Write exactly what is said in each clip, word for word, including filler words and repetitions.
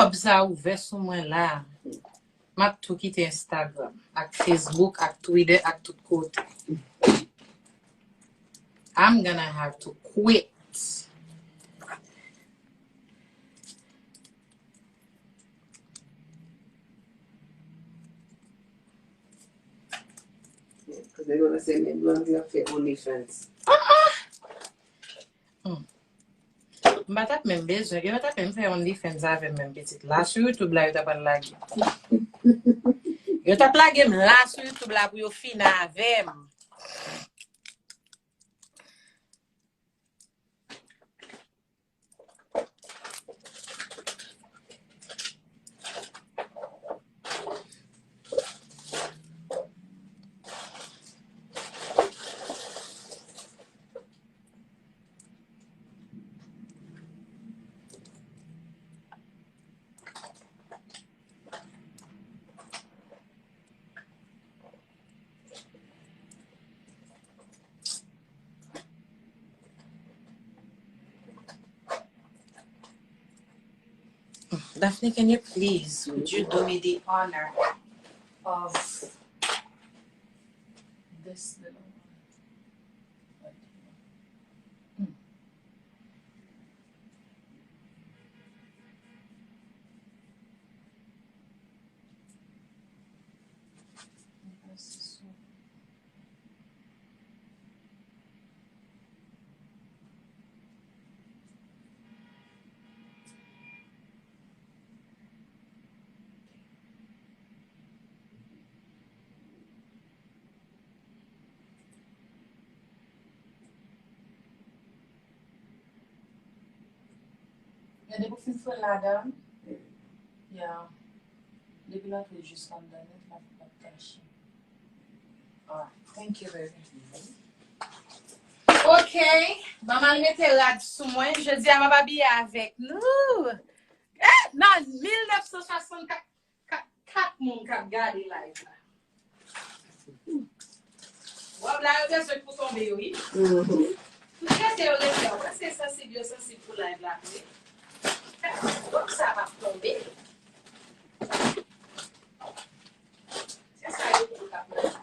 Kòb sa ouvè sou mwen la. M ap tou kite Instagram, ak Facebook, ak Twitter, ak tout kote. I'm gonna have to quit. Kote nou se menm lang la fè OnlyFans. Hmm. M pa t ap menm bezwen, yo pa t ap menm fè OnlyFans avè m menm pitit. La sou YouTube la, yo ta pral lage. Yo t ap lage m la sou YouTube la pou yo fini avè m. Daphne, can you please, would you do me the honor of this little one? Hmm. Gade pou fin fè ladan. Yeah. Depi l antre jis anndan nèt la, pou pa t kache. Alright. Thank you, baby. Ok. Ban m al mete rad sou mwen. Jodi a, m ap abiye avèk nou. Eh, nan mil nèf san swasannkat, kat, kat moun k ap gade live la. Wòb la, yo bezwen pou tonbe, wi. Mhm. Tout rete yo rete, yo. Mwen se sansib, yo sansib pou live la vre. Wòb sa p ap tonbe. Se sa yo pou k ap manje.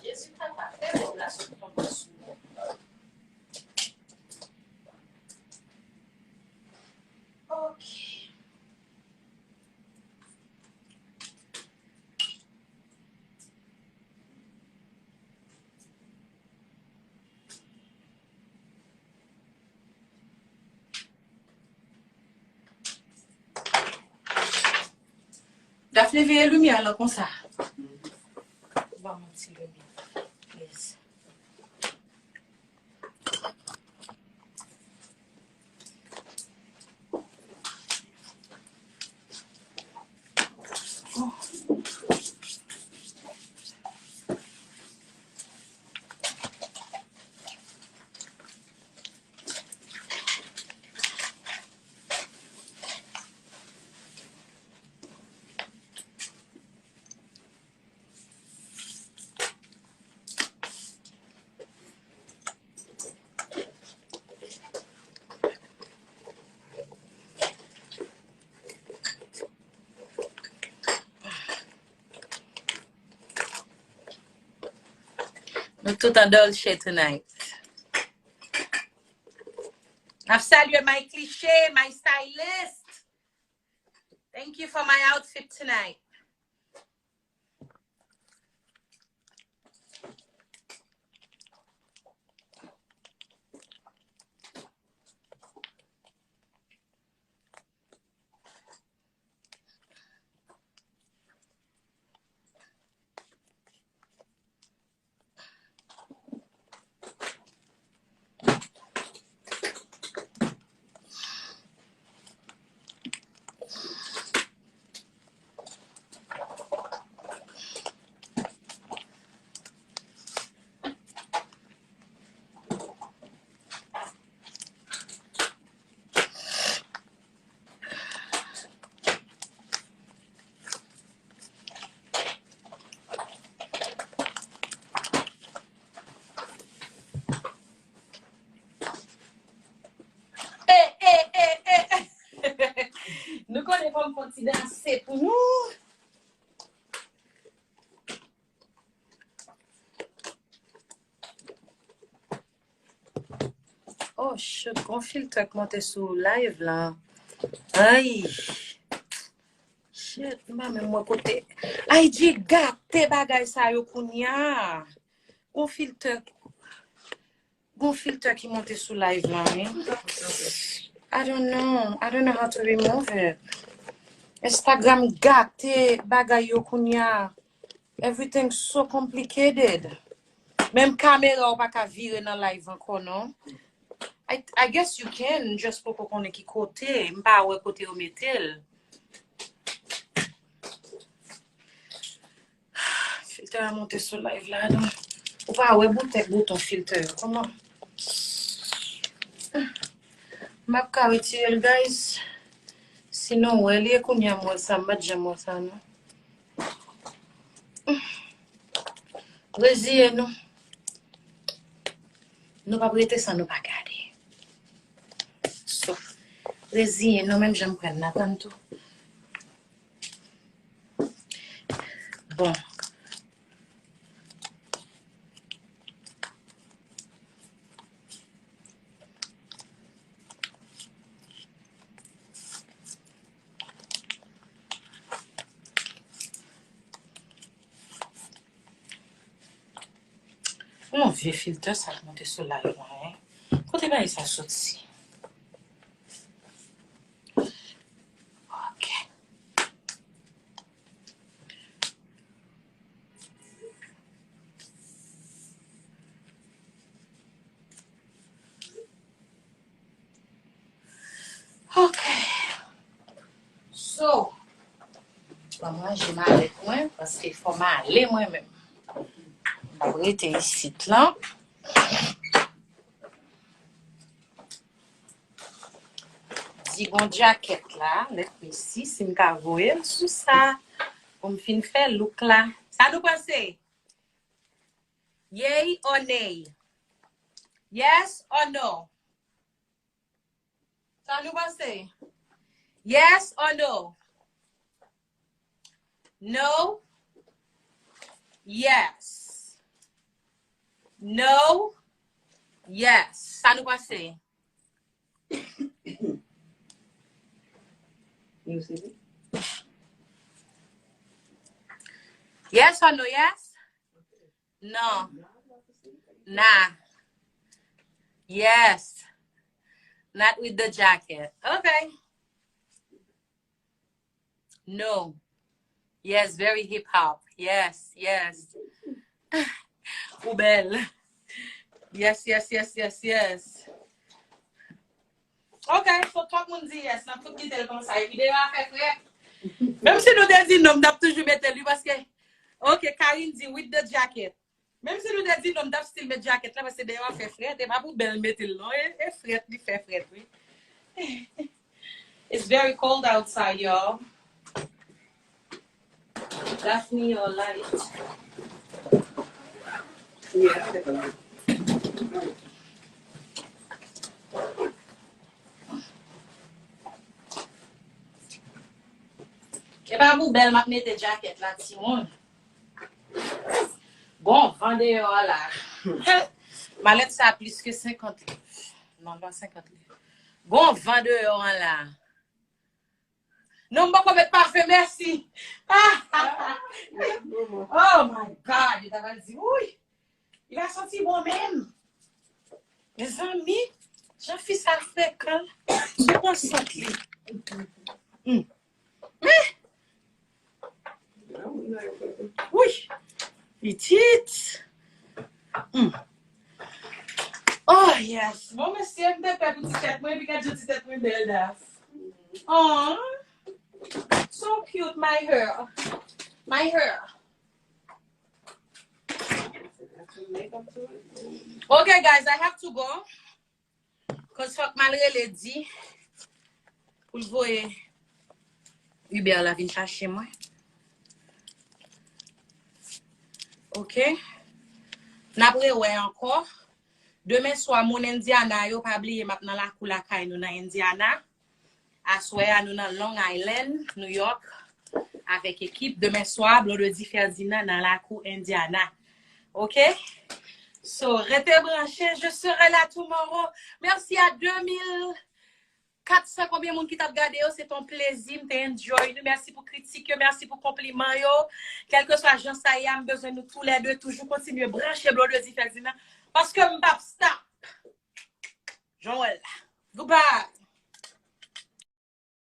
Jezi papa, fè wòb la sot tonbe sou mwen. Ok. Daphne, veye limyè lan konsa. Ban mwen ti limyè. Yes. Nou tout an dolce tonight. Ap salye my cliché, my stylist. Thank you for my outfit tonight. Konnen fò m fè yon ti danse pou nou. Oh, shit, gon filtè k monte sou live la. Ay. Shit, m pa menm wè kote. I G gate bagay sa yo kounye a. Gon filtè, gon filtè ki monte sou live la, wi. I don't know. I don't know how to remove it. Instagram gate bagay yo kounye a. Everything so complicated. Menm kamera w pa ka vire nan live ankò, non. I, I guess you can, just poko konnen ki kote. M pa wè kote yo mete l. Filtè a monte sou live la, non. Ou pa wè boutèk bouton filtè yo. Kòman? M ap ka retire l, guys. Sinon, wè li e kounye a m wè sa, m pa t janm wè sa, non. Reziye nou. Nou p ap rete san nou pa gade. So, reziye nou, menm jan m pran n ap tann tou. Bon. Yon vye filtè sa k monte sou live la, en. Kote bagay sa soti? Ok. Ok. So, ban m ranje malèt mwen, paske fò m ale mwen menm. M p ap rete isit lan. Di gon djakèt la, let me see si m ka voye l sou sa. Pou m fin fè look la. Sa nou panse? Yay or nay? Yes or no? Sa nou panse? Yes or no? No. Yes. No. Yes. Sa nou panse? Yes or no yes? No. Nah. Yes. Not with the jacket. Okay. No. Yes, very hip hop. Yes, yes. Ou bèl. Yes, yes, yes, yes, yes. Ok, so tout moun di yes, n ap fout kite l konsa. Epi deyò a fè frèt. Menm si nou te di no, m t ap toujou mete l wi, paske, ok, Karine di with the jacket. Menm si nou te di no, m t ap still met djakèt la, paske deyò a fè frèt, e pa pou bèl mete l non, e, e frèt, li fè frèt, wi. It's very cold outside, y'all. Daphne, your light. Yeah, I got the light. E pa pou bèl m ap mete djakèt la, timoun. Gon van deyò a la. Malèt sa plis ke senkant liv. Non, pa senkant liv. Gon van deyò a la. Non, m poko met pafen, mèsi. Oh my God, yo ta pral di, wi. Li pa santi bon menm. Mezanmi, jan fi sa frekan. Sou pran sant li. Hmm. Men. Wi. Pitit. Hmm. Oh, yes. Bon, mesye, m te pè pou ti tèt mwen, epi gad jan ti tèt mwen bèl, Daph. Oh, so cute, my hair. My hair. Okay, guys, I have to go. Cause fòk m al rele Di pou l voye Uber la vin chache mwen. Ok. N ap rewè ankò. Demen swa, moun Indiana yo, pa bliye m ap nan lakou lakay nou nan Indiana. Aswè a, nou nan Long Island, New York, avèk ekip. Demen swa, Blondedy Ferdinand nan lakou Indiana. OK? So, rete branche, je serai là tomorrow. Mèsi a de mil kat san konbyen moun ki t ap gade yo, se ton plezi, m te enjoy nou. Mèsi pou kritik yo, mèsi pou konpliman yo. Kèlkeswa jan sa ye a, m bezwen nou toulède toujou kontinye branche Blondedy Ferdinand, paske m p ap stop. Jan w wè l la. Goodbye.